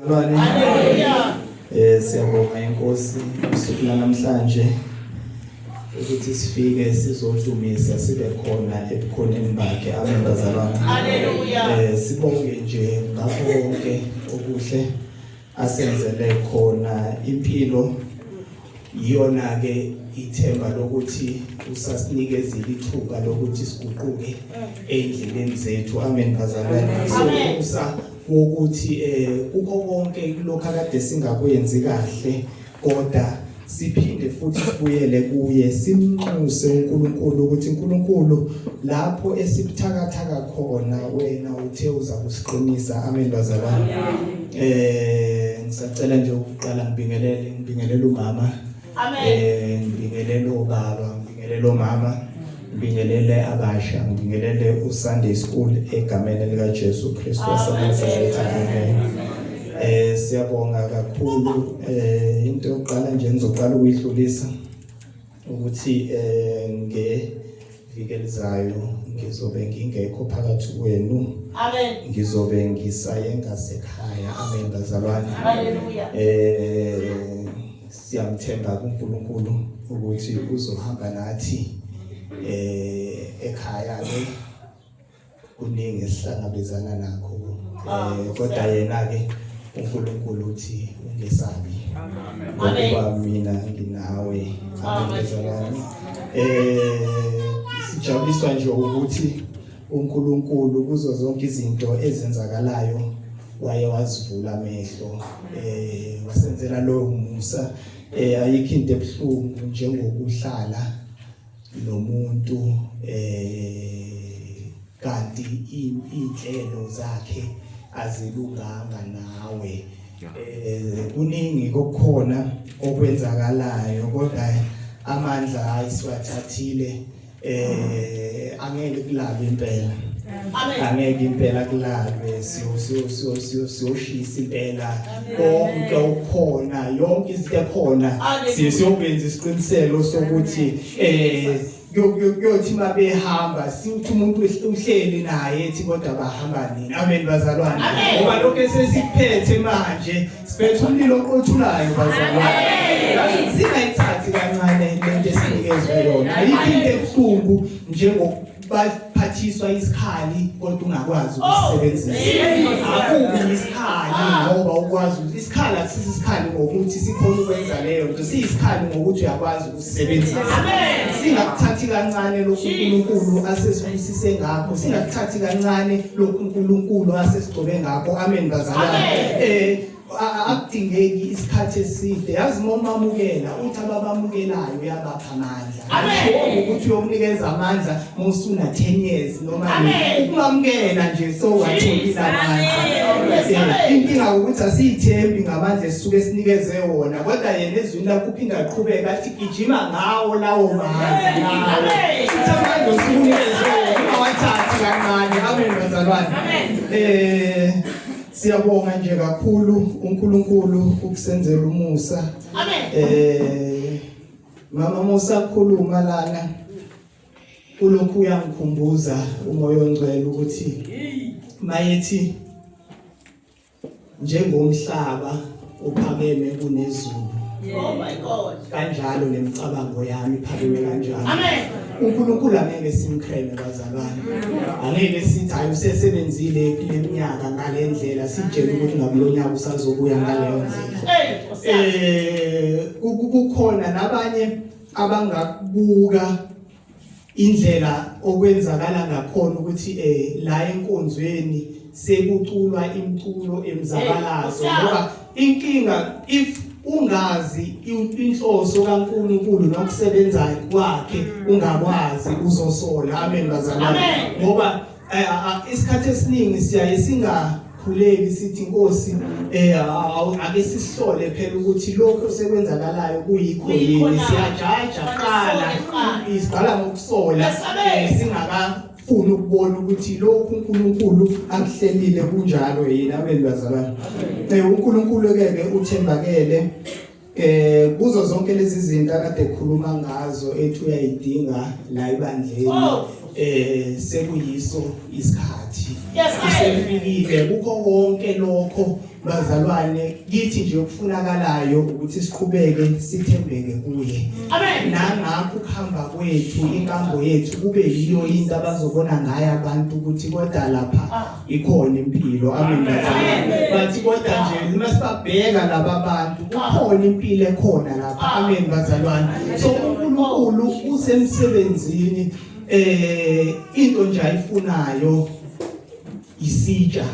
Bazalwane. Haleluya. Siyabonga inkosi usuku namhlanje ukuthi sifike sizodumisa sibe khona ebukhoneni bakhe. Amen bazalwane. Haleluya. Sibonge nje ngakho konke okuhle asenzele khona. Impilo iyona ke ithemba lokuthi usasinikezile ithuba lokuthi siguquke endleleni zethu. Amen bazalwane. So usa wokuthi kukho konke lokho akade singakwenzi kahle, kodwa siphinde futhi sibuyele kuye, simnxuse uNkulunkulu ukuthi uNkulunkulu lapho esibuthakathaka khona wena uthe uza kusiqinisa. Amen bazalwane. Ngisacela nje ukuqala ngibingelele umama. Amen. Ngibingelele ubaba, ngibingelele umama, ngibingelele abasha, ngibingelele uSunday School egameni lika Jesu Kristu waseNazaretha. Amen. Siyabonga kakhulu. Into yokuqala nje ngizoqala ukuyidlulisa ukuthi ngeviki elizayo ngizobe ngingekho phakathi kwenu. Amen. Ngizobe ngisaye ngasekhaya. Amen bazalwane. Haleluya. Siyamthemba kuNkulunkulu ukuthi uzohamba nathi ekhaya ke kuningi esihlangabezana nakho, kodwa yena ke uNkulunkulu uthi ungesabi ngoba mina nginawe. Amen bazalwane. Sijabuliswa nje ukuthi uNkulunkulu kuzo zonke izinto ezenzakalayo waye wazivula amehlo, wasenzela lowo musa. Ayikho into ebuhlungu njengokuhlala nomuntu kanti inhlelo zakhe azilunganga nawe. Kuningi kokukhona okwenzakalayo, kodwa amandla hayi siwathathile. Angeke kulalwe impela. Amen. Angeke impela kulalwe, siyoshisa impela konke okukhona, yonke izinto ekhona. Hallelujah. Siyokwenza isiqiniseko sokuthi kuyothi mabehamba sithi umuntu uhleli naye ethi kodwa bahamba nini. Amen bazalwane. Amen. Ngoba lokho esesiphethe manje siphethe umlilo oqothulayo bazalwane. Amen. Singayithathi kancane lento esinikezwe yona. Ayikho into ebuhlungu njengokubaphathiswa isikhali kodwa ungakwazi ukusebenzisa. Akubi isikhali ngoba ukwazi ukuthi isikhali akusisi isikhali ngokuthi sikhona ukwenza leyo nto, siyisikhali ngokuthi uyakwazi ukusebenzisa. Amen. Singakuthathi kancane lokhu uNkulunkulu asesibusise ngakho, singakuthathi kancane lokhu uNkulunkulu asesigcobe ngakho. Amen bazalwane. Amen. Akudingeki isikhathi eside. Yazi uma umamukela, uthi ababamukelayo uyabapha amandla. Amen. Asho ukuthi uyokunikeza amandla uma usuna 10 years noma Amen. nini. Ukumamukela nje so watholile amandla. Amen. Inkinga ukuthi asiyithembi ngamandla esisuke sinikeze wona, kodwa yena ezwini lakho uphinda aqhubeka athi gijima ngawo lawo mandla. Amen. Futhi amandla osukunikeze wona ungawathathi kancane. Amen bazalwane. Amen. Siyabonga nje kakhulu uNkulunkulu ukusenzela umusa. Amen. Mama Musa khuluma lana kulokhu uyangikhumbuza uMoya oNgcwele ukuthi mayethi njengomhlaba uphakeme kunezulu. Oh my God. Kanjalo nemicabango yami iphakeme kanjalo. Amen. uNkulunkulu angeke simkreme bazalwane. Angeke sithi hayi usesebenzile kule minyaka ngalendlela, sitshele ukuthi ngakulonyaka usazobuya ngaleyo ndlela. Hey, Nkosi yami. Kukhona nabanye abangakubuka indlela okwenzakala ngakhona ukuthi la enkonzweni sekuculwa imculo emzabalazo, Hey, ngoba inkinga if ungazi inhloso kaNkulunkulu nokusebenza kwakhe ungakwazi uzosola. Amen bazalwane. Amen. Ngoba isikhathi esiningi siyaye singakhuleki sithi Nkosi ake sisihlole phela ukuthi lokho sekwenzakalayo kuyikho Kuyikho yini. na? Siyajaja Kufanele kuqala, sisole kuqala. siqala ngokusola, Yes, amen. singakafuni ukubona ukuthi lokhu uNkulunkulu akuhlelile kunjalo yini. Amen bazalwane. uNkulunkulu ke ke uthembakele kuzo zonke lezi zinto akade ekhuluma ngazo ethi uyayidinga la ebandleni. Oh. Sekuyiso isikhathi. Yes, Usefikile kukho konke lokho bazalwane, kithi nje okufunakalayo ukuthi siqhubeke sithembeke kuye. Amen. Nangakho ukuhamba kwethu, inkambo yethu kube yiyo into abazobona ngayo abantu ukuthi kodwa lapha ikhona impilo. Amen bazalwane. Bathi kodwa nje uma sibabheka laba bantu kukhona impilo ekhona lapha. Amen bazalwane. So uNkulunkulu usemsebenzini, into nje ayifunayo isitsha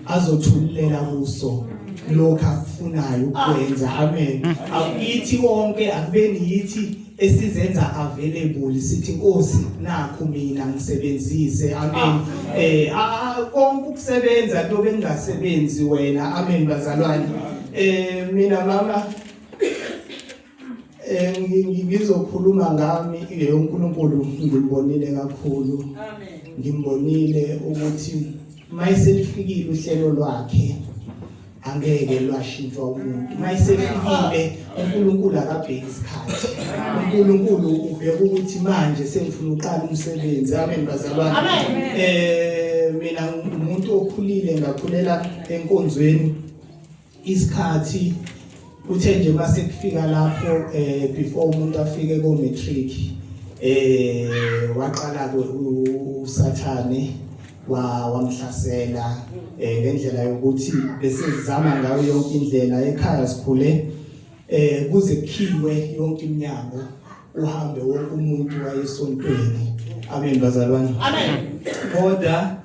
azothululela kuso lokho akufunayo ukwenza. Amen. Akuyithi konke, akubeni yithi esizenza available, sithi Nkosi nakho mina ngisebenzise. Amen. Konke ukusebenza kuyobe kungasebenzi wena. Amen bazalwane. Mina mama, ngizokhuluma ngami. uNkulunkulu ngimbonile kakhulu. Amen. Ngimbonile ukuthi mayiselifikile uhlelo lwakhe angeke lwashintshwa umuntu. Mayisefikile, uNkulunkulu akabheki isikhathi, uNkulunkulu ubheka ukuthi manje sengifuna uqala umsebenzi. Amen bazalwane. Amen. Mina umuntu okhulile, ngakhulela enkonzweni. Isikhathi uthe nje mase kufika lapho before umuntu afike ko matric, waqala ke uSathane wamhlasela ngendlela yokuthi bese sizama ngayo yonke indlela. Ekhaya sikhule kuze kukhiwe yonke iminyango, uhambe wonke umuntu wayesontweni. Amen bazalwane. Amen. Kodwa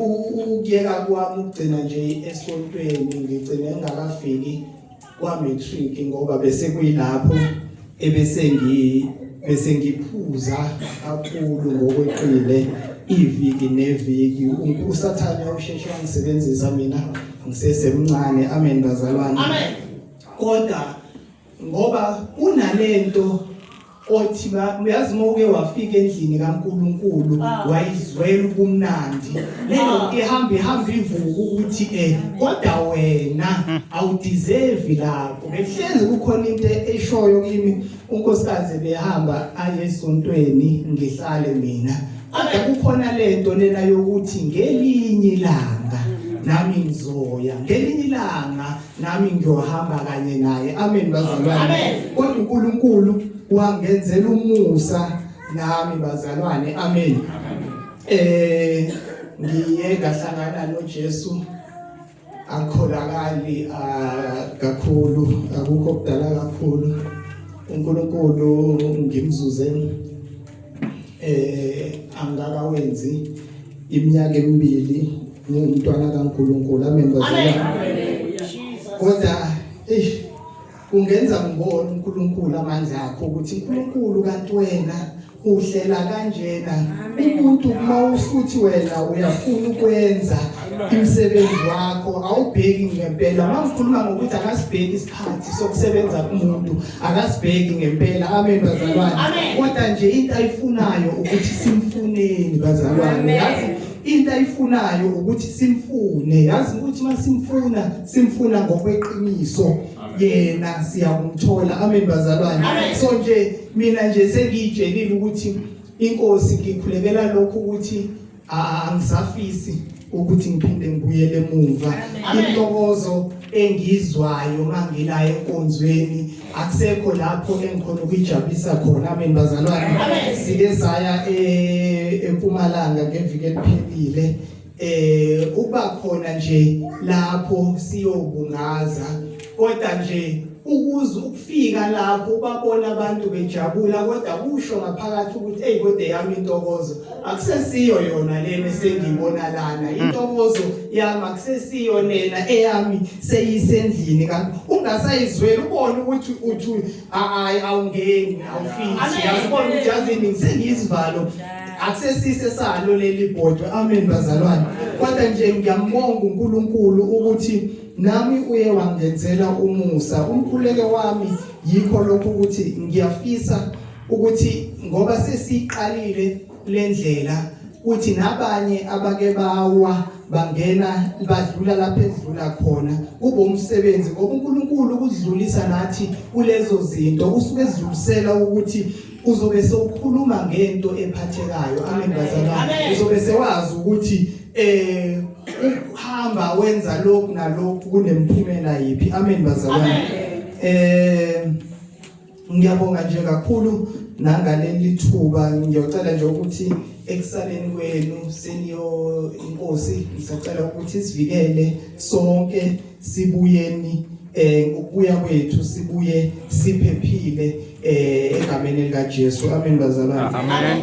ukuyeka kwami ukugcina nje esontweni, ngigcine ngingakafiki kwa matric ngoba bese kuyilapho ebese ngi bese ngiphuza kakhulu ngokweqile iviki neviki. USathane usheshe wangisebenzisa mina ngisesemncane. Amen bazalwane. Amen. Kodwa ngoba kunalento othi uyazi uma uke wafika endlini kaNkuluNkulu wayizwela ubumnandi leyo, ihamba ihamba ivuka ukuthi kodwa wena awudeserve lapho. Bekuhlezi kukhona into eshoyo kimi, unkosikazi behamba aye esontweni, ngihlale mina, kodwa kukhona lento lena yokuthi ngelinye ilanga nami ngizoya, ngelinye ilanga nami ngiyohamba kanye naye. Amen bazalwane. Amen. Kodwa uNkulunkulu wangenzela umusa nami bazalwane. Amen. Ngiye ngahlangana noJesu, akholakali kakhulu, akukho kudala kakhulu. uNkulunkulu ngimzuze angakawenzi iminyaka emibili ngumntwana kaNkulunkulu. Amen bazalwane. Jesus. Kodwa eish, kungenza ngibone uNkulunkulu amandla akho, ukuthi uNkulunkulu kanti wena uhlela kanjena umuntu. Uma usuthi wena uyafuna ukwenza imisebenzi wakho, awubheki ngempela. Uma ngikhuluma ngokuthi akasibheki isikhathi sokusebenza kumuntu, akasibheki ngempela. Amen bazalwane. Amen. Kodwa nje into ayifunayo ukuthi simfuneni bazalwane. Yazi into ayifunayo ukuthi simfune, yazi ukuthi masimfuna, simfuna ngokweqiniso, yena siyakumthola. Amen bazalwane. Amen. So nje mina nje sengiyitshelile ukuthi inkosi ngikhulekela lokhu ukuthi angisafisi ukuthi ngiphinde ngibuyele emuva. Amen. Intokozo engizwayo mangila enkonzweni, akusekho lapho engikhona ukuyijabulisa khona. Amen bazalwane. Amen. Sike saya eMpumalanga ngeviki eliphelile, ukuba khona nje lapho siyobungaza, kodwa nje ukuze ukufika lapho ubabona abantu bejabula, kodwa kusho ngaphakathi ukuthi hey, kodwa yami intokozo akusesiyo yona lena esengiyibona lana, intokozo yami akusesiyo lena, eyami seyisendlini kanti ungasayizweli, ubone ukuthi uthi hayi, awungeni, awufiki. Amen. Yazibona ukuthi yazini sengiyizivalo, akusesise salo leli bhodwe. Amen bazalwane. Kodwa nje ngiyambonga uNkulunkulu ukuthi nami uye wangenzela umusa. Umkhuleke wami yikho lokhu ukuthi ngiyafisa ukuthi ngoba sesiqalile lendlela, kuthi nabanye abake bawa bangena badlula lapha edlula khona, kube umsebenzi, ngoba uNkulunkulu ukudlulisa nathi kulezo zinto usuke edlulisela ukuthi Uzobe sewukhuluma ngento ephathekayo. Amen bazalwane. Uzobe sewazi ukuthi ukuhamba wenza lokhu nalokhu kunemphumela yiphi. Amen bazalwane. Ngiyabonga nje kakhulu nangaleli thuba. Ngiyocela nje ukuthi ekusaleni kwenu seniyo inkosi, ngisacela ukuthi sivikele sonke, sibuyeni ukubuya kwethu sibuye siphephile egameni lika Jesu. Amen bazalwane. Amen.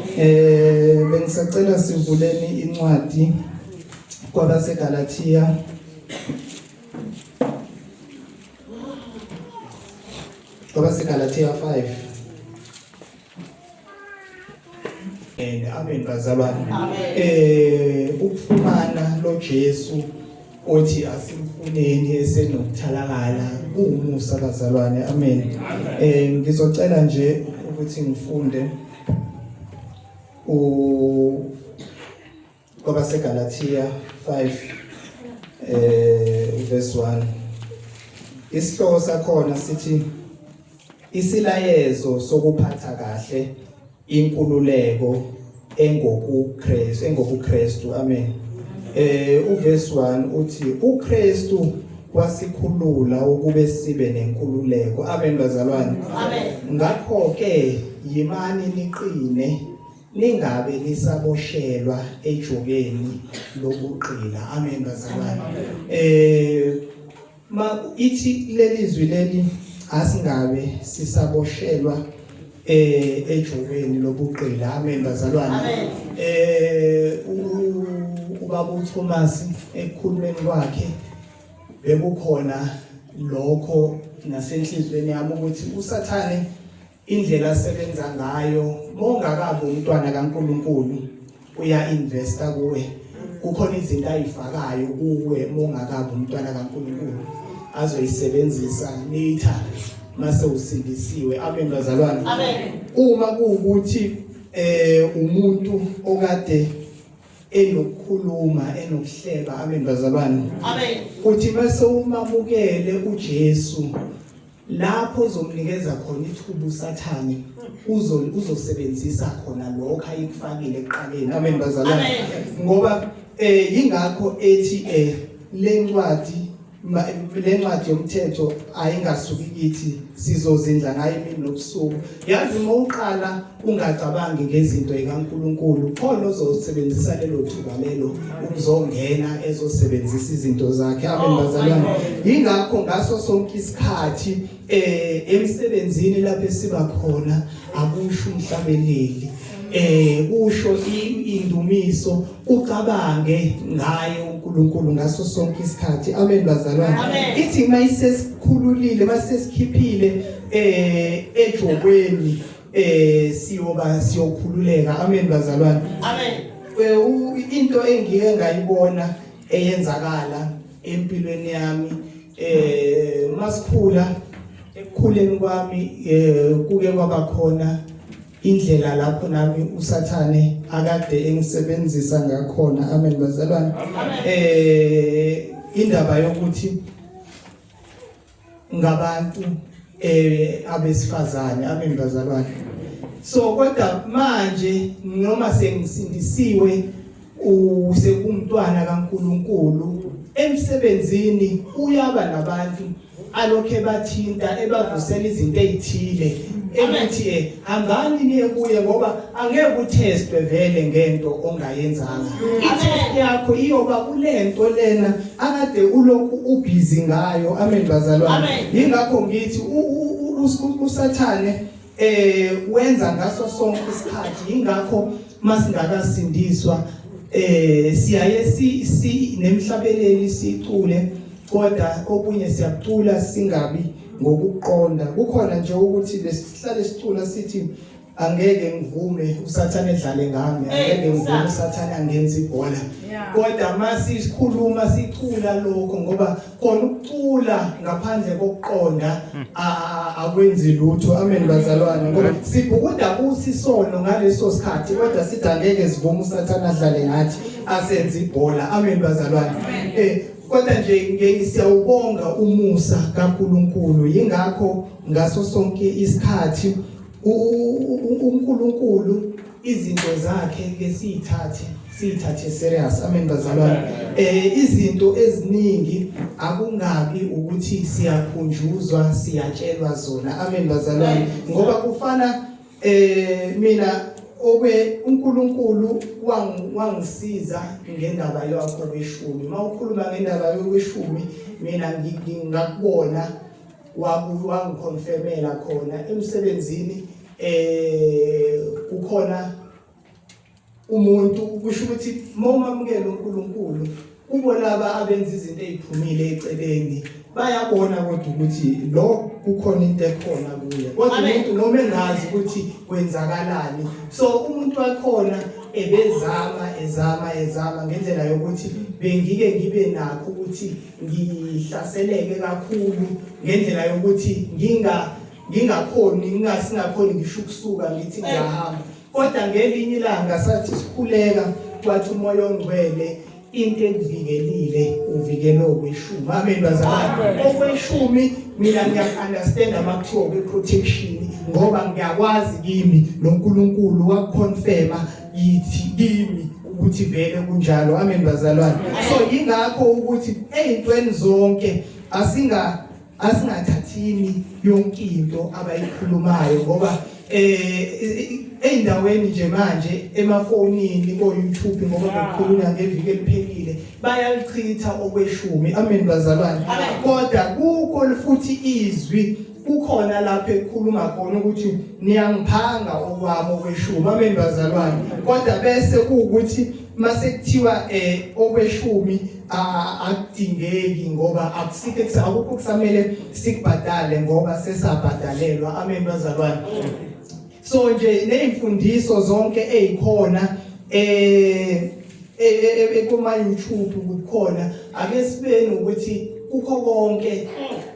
Bengisacela sivuleni incwadi kwabaseGalatia, kwabaseGalatia 5. Amen. Amen bazalwane. Ukufumana lo Jesu othi asimfuneni esenokuthalakala kuwumusa bazalwane. Amen. Ngizocela nje ukuthi ngifunde u kwabaseGalatia 5 verse 1. Isihloko sakhona sithi isilayezo sokuphatha kahle inkululeko engokuKristu, engokuKristu. Amen. Uverse 1 uthi uKristu wasikhulula ukube sibe nenkululeko. Amen bazalwane. Amen. Ngakho ke yimani niqine, ningabe nisaboshelwa ejokeni lokuqila. Amen bazalwane. Ma ithi lelizwi leli, asingabe sisaboshelwa ejokeni lobuqila. Amen bazalwane. Amen. Ubaba uThomas ekukhulumeni kwakhe bekukhona lokho nasenhlizweni yami ukuthi uSathane indlela asebenza ngayo, mongakabi umntwana kaNkuluNkulu uya investa kuwe, kukhona izinto ayifakayo kuwe mongakabi umntwana kaNkuluNkulu azoyisebenzisa later mase usindisiwe. Amen bazalwane. Amen. Uma kuwukuthi umuntu okade enokukhuluma enokuhleba, amen bazalwane. Amen. Uthi bese umamukele uJesu, lapho uzomnikeza khona ithuba uSathane, uzosebenzisa khona lokho ayikufakile ekuqaleni. Amen bazalwane. Amen. Ngoba yingakho ethi lencwadi yomthetho ayingasuki kithi, sizozindla ngayo imini nobusuku. Yazi uma uqala ungacabangi ngezinto zikaNkuluNkulu, khona ozosebenzisa lelo thuba lelo ukuzongena ezosebenzisa izinto zakhe. Amen Oh, bazalwane. my God. Yingakho ngaso sonke isikhathi emsebenzini lapho esiba khona akusho umhlabeleli, kusho indumiso, ucabange ngaye uNkulunkulu ngaso sonke isikhathi. Amen bazalwane. Amen. Ithi mayisesikhululile, masesikhipile ejokweni, siyoba siyokhululeka. Amen bazalwane. Amen. Into engike ngayibona eyenzakala empilweni yami, masikhula, ekukhuleni kwami, kuke kwaba khona indlela lapho nami uSathane akade engisebenzisa ngakhona. Amen bazalwane. Amen. Indaba yokuthi ngabantu abesifazane. Amen bazalwane. So kodwa manje noma sengisindisiwe, usekumntwana kaNkuluNkulu, emsebenzini uyaba nabantu alokhe bathinta, ebavusela izinto ezithile, ekuthi hambani niye kuye, ngoba angeke utestwe vele ngento ongayenzanga. I-test yakho iyoba kulento lena akade ulokhu ubhizi ngayo. Amen bazalwane. Amen. Yingakho ngithi uSathane wenza ngaso sonke isikhathi. Yingakho masingakasindiswa siyaye si nemhlabeleli sicule, kodwa okunye siyakucula singabi ngokuqonda. Kukhona nje ukuthi besihlale sicula sithi angeke ngivume uSathane edlale ngami, angeke ngivume uSathane angenze ibhola. Kodwa masikhuluma sicula lokho, ngoba khona ukucula ngaphandle kokuqonda akwenzi lutho. Amen bazalwane. Ngoba sibhukuda kusisono ngaleso sikhathi, kodwa sithi angeke sivume uSathane adlale ngathi asenze ibhola. Amen bazalwane. Kodwa nje siyawubonga umusa kaNkuluNkulu. Yingakho ngaso sonke isikhathi uNkulunkulu izinto zakhe ke siyithathe siyithathe serious. Amen bazalwane. Izinto eziningi akungabi ukuthi siyakhunjuzwa, siyatshelwa zona. Amen bazalwane. Ngoba kufana mina okwe uNkulunkulu wangisiza ngendaba yakho kweshumi. Mawukhuluma ngendaba yokweshumi, mina ngingakubona wangiconfirmela khona emsebenzini. Kukhona umuntu, kusho ukuthi mawumamukela uNkulunkulu, kubo laba abenza izinto eziphumile eceleni bayabona kodwa ukuthi lo kukhona into ekhona kuye, kodwa umuntu noma engazi ukuthi kwenzakalani. So umuntu wakhona ebezama ezama ezama ngendlela yokuthi bengike ngibe nakho ukuthi ngihlaseleke kakhulu ngendlela yokuthi ngingakhoni ngingasingakhoni ngisho ukusuka ngithi ngiyahamba. Kodwa ngelinye ilanga sathi sikhuleka, kwathi uMoya oNgcwele, into ekuvikelile uvikelo okweshumi. Amen bazalwane. Okweshumi mina ngiya-understand uma kuthiwa kwe-protection, ngoba ngiyakwazi kimi noNkulunkulu wakuconfirma yithi kimi ukuthi vele kunjalo. Amen bazalwane. So yingakho ukuthi ey'ntweni zonke asingathathini yonke into abayikhulumayo, ngoba ey'ndaweni nje manje emafonini ko-YouTube, ngoba bekukhulunywa ngeviki eliphelile, bayalichitha okweshumi. Amen bazalwane. Kodwa kukho futhi izwi, kukhona lapho ekhuluma khona ukuthi niyangiphanga okwami okweshumi. Amen bazalwane. Kodwa bese kuwukuthi mase kuthiwa okweshumi akudingeki, ngoba akusikho, akukho kusamele sikubhadale ngoba sesabhadalelwa. Amen bazalwane. So nje nezimfundiso zonke ezikhona kuma YouTube kukhona, ake sibeni ukuthi kukho konke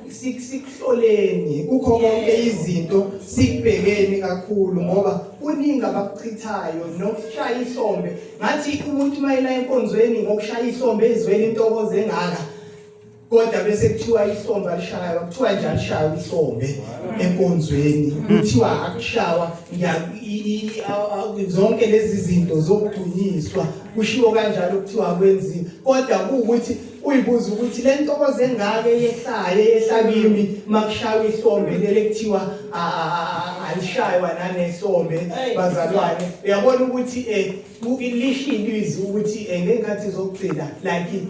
sikuhloleni, kukho konke izinto sikubhekeni kakhulu, ngoba kuningi abakuchithayo nokushaya ihlombe. Ngathi umuntu mayela enkonzweni ngokushaya ihlombe ezweni intokozo engaka, kodwa bese kuthiwa ihlombe alishaywa, kuthiwa nje alishaywa ihlombe enkonzweni, kuthiwa akushawa zonke lezi zinto zokudunyiswa, kushiwo kanjalo, kuthiwa akwenziwa. Kodwa kuwukuthi uyibuza ukuthi le ntokozo engaka eyehlayo eyehla kimi makushaywa ihlombe lele kuthiwa alishaywa nanehlombe bazalwane, uyabona ukuthi lishilo izwi ukuthi ngey'nkathi zokugcina like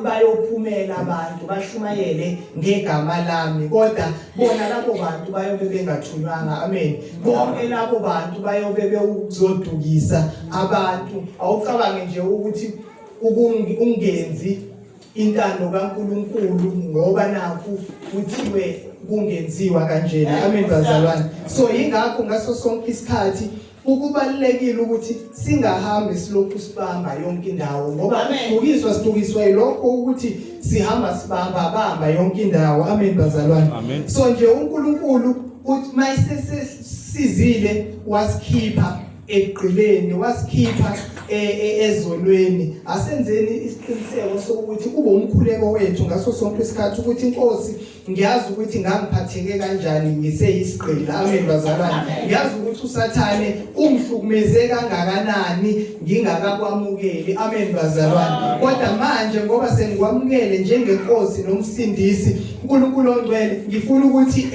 bayophumela abantu bashumayele ngegama lami, kodwa bona labo bantu bayobe bengathunywanga. Amen. Bonke labo bantu bayobe bewuzodukisa abantu. Awucabange nje ukuthi ungenzi intando kaNkuluNkulu ngoba nakhu kuthiwe kungenziwa kanjena. Amen bazalwane. So yingakho ngaso sonke isikhathi kubalulekile ukuthi singahambi silokhu sibamba yonke indawo, ngoba sidukiswa sidukiswa yilokho ukuthi sihamba sibamba bamba yonke indawo. Amen bazalwane. So nje uNkulunkulu uthi mayisesizile wasikhipha ekugqileni, wasikhipha ezonweni, asenzeni isiqiniseko sokuthi kube umkhuleko wethu ngaso sonke isikhathi ukuthi inkosi, ngiyazi ukuthi ngangiphatheke kanjani ngiseyisigqila. Amen bazalwane. Ngiyazi ukuthi uSathane ungihlukumeze kangakanani ngingakakwamukeli. Amen bazalwane. Kodwa manje ngoba sengikwamukele njengenkosi nomsindisi, uNkulunkulu ongcwele, ngifuna ukuthi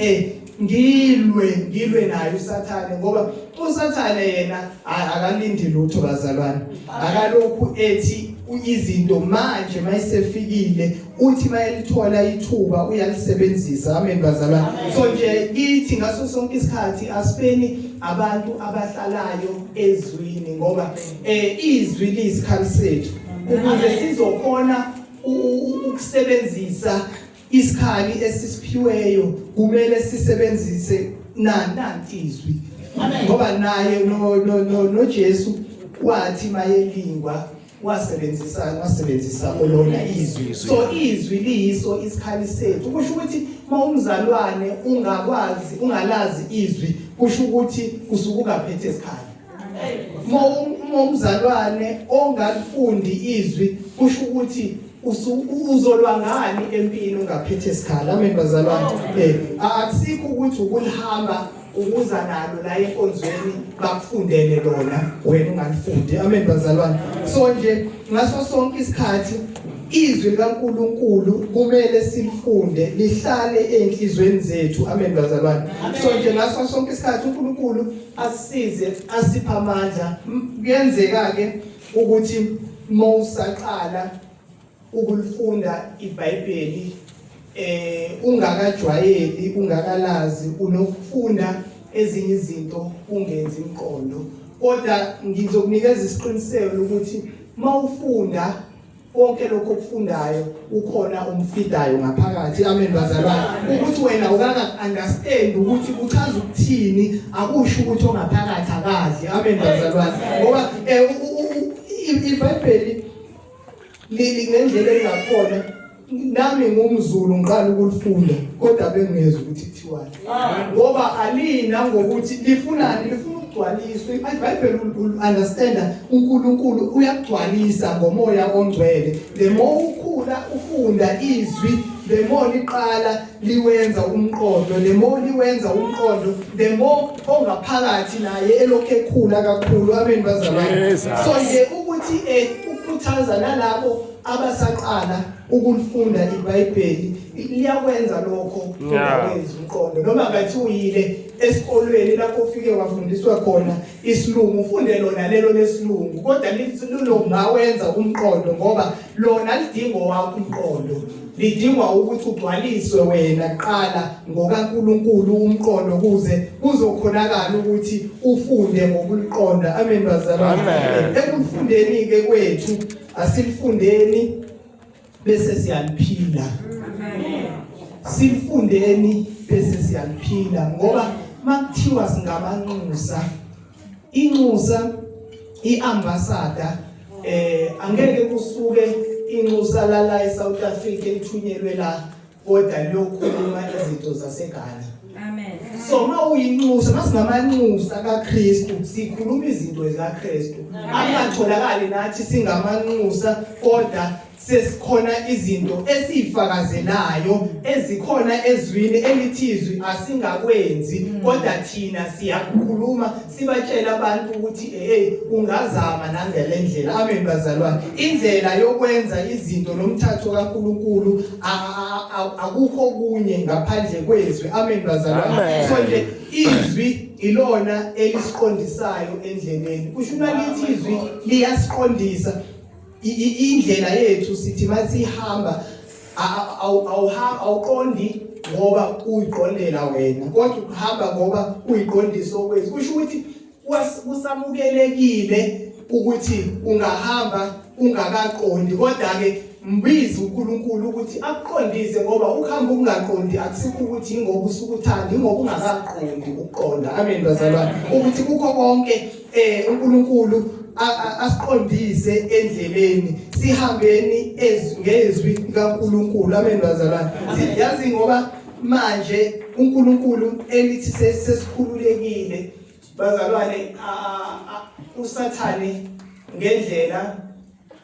ngilwe ngilwe naye uSathane, ngoba uSathane yena akalindi lutho bazalwane. Akalokhu ethi izinto manje mayisefikile, uthi mayelithola ithuba uyalisebenzisa. Amen bazalwane. So nje kithi ngaso sonke isikhathi asibeni abantu abahlalayo ezwini, ngoba izwi liyisikhali sethu ukuze sizokhona ukusebenzisa isikhali esisiphiweyo. Kumele sisebenzise nanti izwi, ngoba naye no no no noJesu wathi mayelingwa wasebenzisa olona izwi. So izwi liyiso isikhali sethu. Kusho ukuthi mawumzalwane ungakwazi ungalazi izwi, kusho ukuthi usuke ungaphethe isikhali. Mawumzalwane ongalifundi izwi, kusho ukuthi uzolwa ngani empini ungaphethe isikhali? Amen bazalwane. Akusikho ukuthi ukulihamba. Ukuza nalo la enkonzweni bakufundele lona wena ungalifundi. Amen bazalwane. So nje ngaso sonke isikhathi izwi likaNkuluNkulu kumele silifunde lihlale enhlizweni zethu. Amen bazalwane. So nje ngaso sonke isikhathi uNkulunkulu asisize asipha amandla. Kuyenzeka ke ukuthi mawusaqala ukulifunda iBhayibheli eh ungakajwayeli ungakalazi unokufunda ezinye izinto ungenzi imqondo kodwa ngizokunikeza isiqiniseko ukuthi mawufunda konke lokho okufundayo ukhona umfidayo ngaphakathi. Amen bazalwane. Ukuthi wena ukaka understand ukuthi kuchaza ukuthini akusho ukuthi ongaphakathi akazi. Amen bazalwane. Ngoba eh, iBhayibheli lili ngendlela engakhona nami ngumZulu ngiqala ukulifunda kodwa bengezwe ukuthi kuthiwani ngoba alina ngokuthi lifunani lifuna ukugcwaliswa iBhayibheli understand uNkulunkulu uyakugcwalisa ngomoya ongcwele the more ukhula ufunda izwi the more liqala liwenza umqondo the more liwenza umqondo the more ongaphakathi naye elokhu ekhula kakhulu. Amen bazalwane. So nje ukuthi eh ukukhuthaza nalabo abasaqala ukulifunda iBhayibheli liyakwenza lokho ungawenzi umqondo noma ngathi uyile esikolweni lapho ufike wafundiswa khona isilungu ufunde lona lelo lesilungu kodwa lilongawenza umqondo ngoba lona lidingo wakho umqondo lidingwa ukuthi ugcwaliswe wena kuqala ngokaNkuluNkulu umqondo kuze kuzokhonakala ukuthi ufunde ngokuliqonda. Amen bazalwane. Ekufundeni ke kwethu asilifundeni bese siyaliphila. Silifundeni bese siyaliphila ngoba makuthiwa singamanxusa inxusa iambassador eh angeke kusuke inxusa lala eSouth Africa lithunyelwe la kodwa liyokhuluma izinto zaseGhana. Amen. So uma uyinxusa masingamanxusa kaKristu sikhuluma izinto zikaKristu. Angatholakali nathi singamanxusa kodwa sesikhona izinto esifakazelayo ezikhona ezwini elithi izwi asingakwenzi kodwa thina siyakukhuluma sibatshela abantu ukuthi hey ungazama nangelendlela. Amen bazalwane. Indlela yokwenza izinto nomthatho kaNkuluNkulu akukho kunye ngaphandle kwezwi. Amen bazalwane. So nje izwi ilona elisiqondisayo endleleni. Kusho uma lithi izwi liyasiqondisa indlela yethu sithi masihamba awuqondi ngoba uyiqondela wena kodwa ukuhamba ngoba uyiqondisa okwethu kusho ukuthi kusamukelekile ukuthi ungahamba ungakaqondi kodwa ke mbize uNkulunkulu ukuthi akuqondise ngoba ukuhamba ukungaqondi akusikho ukuthi ingoba usukuthanda ingoba ungakaqondi ukuqonda. Amen bazalwane. Ukuthi kukho konke eh uNkulunkulu asiqondise endleleni sihambeni ngezwi likaNkulunkulu. Amen bazalwane. Yazi ngoba manje uNkulunkulu elithi sesikhululekile bazalwane uSathane ngendlela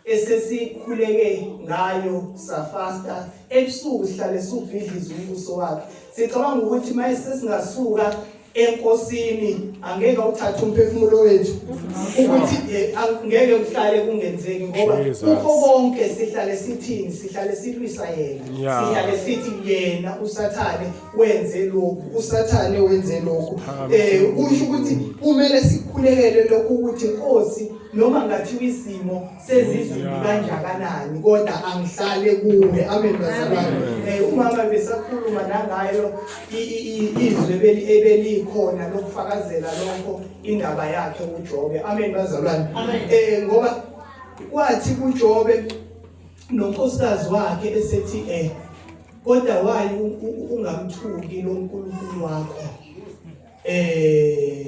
esesikhuleke ngayo safasta ebusuku sihlale siwubhidliza umbuso wakhe sicabanga ukuthi maye sesingasuka enkosini angeke uthathe umphefumulo wethu ukuthi eh, ngeke kuhlale kungenzeki ngoba kukho konke sihlale sithini sihlale silwisa yena sihlale sithi yena usathane wenze lokhu usathane wenze lokhu eh kusho ukuthi kumele sikhulekele lokhu ukuthi Nkosi noma ngathiwa isimo sezizulu kanjakanani kodwa angihlale kuwe. Amen bazalwane. Eh umama besakhuluma nangayo izwi ebelikhona lokufakazela lokho indaba yakhe uJobe. Amen bazalwane. Eh ngoba kwathi kuJobe nonkosikazi wakhe esethi eh kodwa wayi ungamthuki lo nkulunkulu wakho eh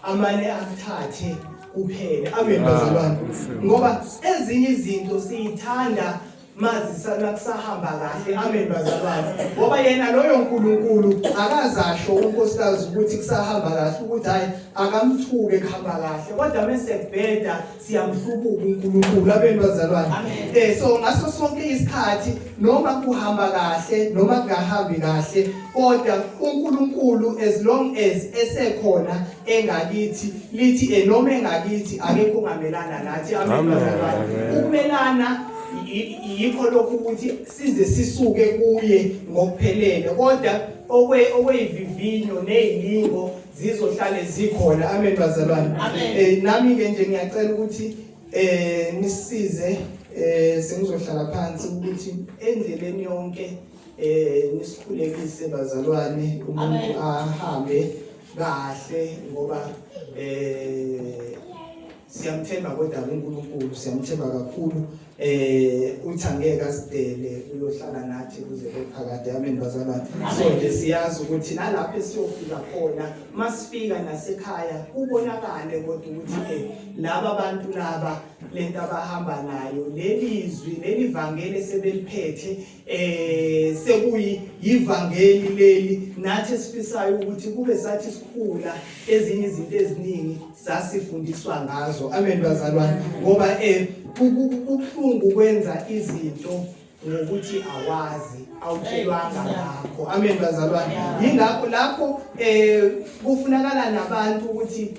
amane akuthathe kuphele. Amen bazalwane. Ngoba ezinye izinto siyithanda. Mazisana kusahamba kahle. Amen bazalwane. Ngoba yena loyo uNkulunkulu akazasho unkosikazi ukuthi kusahamba kahle ukuthi hayi akamthuke kuhamba kahle. Kodwa mese kubheda siyamhlubuka uNkulunkulu. Amen bazalwane. Eh so ngaso sonke isikhathi noma kuhamba kahle noma kungahambi kahle kodwa uNkulunkulu as long as esekhona engakithi lithi eh noma engakithi akekho ongamelana nathi. Amen bazalwane. Ukumelana yikho lokhu ukuthi size sisuke kuye ngokuphelele kodwa okwe okweyivivinyo nezilingo zizohlale zikhona. Amen bazalwane. Eh nami ke nje ngiyacela ukuthi eh nisize eh sengizohlala phansi ukuthi endleleni yonke eh nisikhulekise bazalwane umuntu ahambe kahle ngoba eh siyamthemba kodwa uNkulunkulu siyamthemba kakhulu eh uthi angeke asidele uyohlala nathi kuze kuphakade. Amen bazalwane. So nje siyazi ukuthi nalapho esiyofika khona masifika nasekhaya kubonakale kodwa ukuthi eh laba bantu laba lento abahamba nayo lelizwi leli vangeli sebeliphethe eh sekuyi yivangeli leli nathi esifisayo ukuthi kube sathi sikhula ezinye izinto eziningi sasifundiswa ngazo. Amen bazalwane. Ngoba eh kubuhlungu kwenza izinto ngokuthi awazi awutshelwanga ngakho. Amen bazalwane. Yingakho lapho eh kufunakala nabantu ukuthi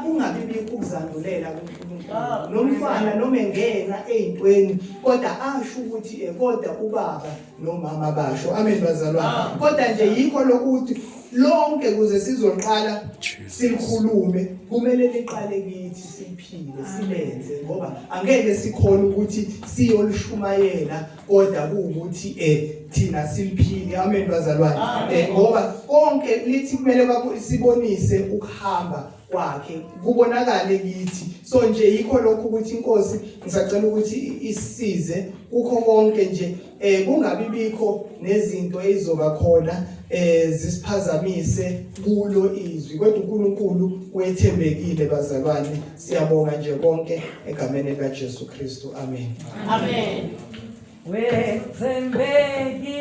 kungabi bikho ukuzandulela kuNkulunkulu nomfana noma engena eyintweni kodwa asho ukuthi eh, kodwa ubaba nomama basho. Amen bazalwane. Kodwa nje yikho lokuthi lonke kuze sizoqala silikhulume kumele liqale kithi siphile silenze ngoba angeke sikhona ukuthi siyolishumayela kodwa kuwukuthi eh thina siliphile. Amen bazalwane. Eh ngoba konke lithi kumele sibonise ukuhamba kwakhe kubonakale kithi. So nje yikho lokhu ukuthi inkosi ngisacela ukuthi isize kukho konke nje eh kungabi bikho nezinto ezizoba khona eh zisiphazamise kulo izwi kodwa uNkulunkulu wethembekile bazalwane. Siyabonga nje konke egameni lika Jesu Kristu. Amen. Amen. Wethembekile.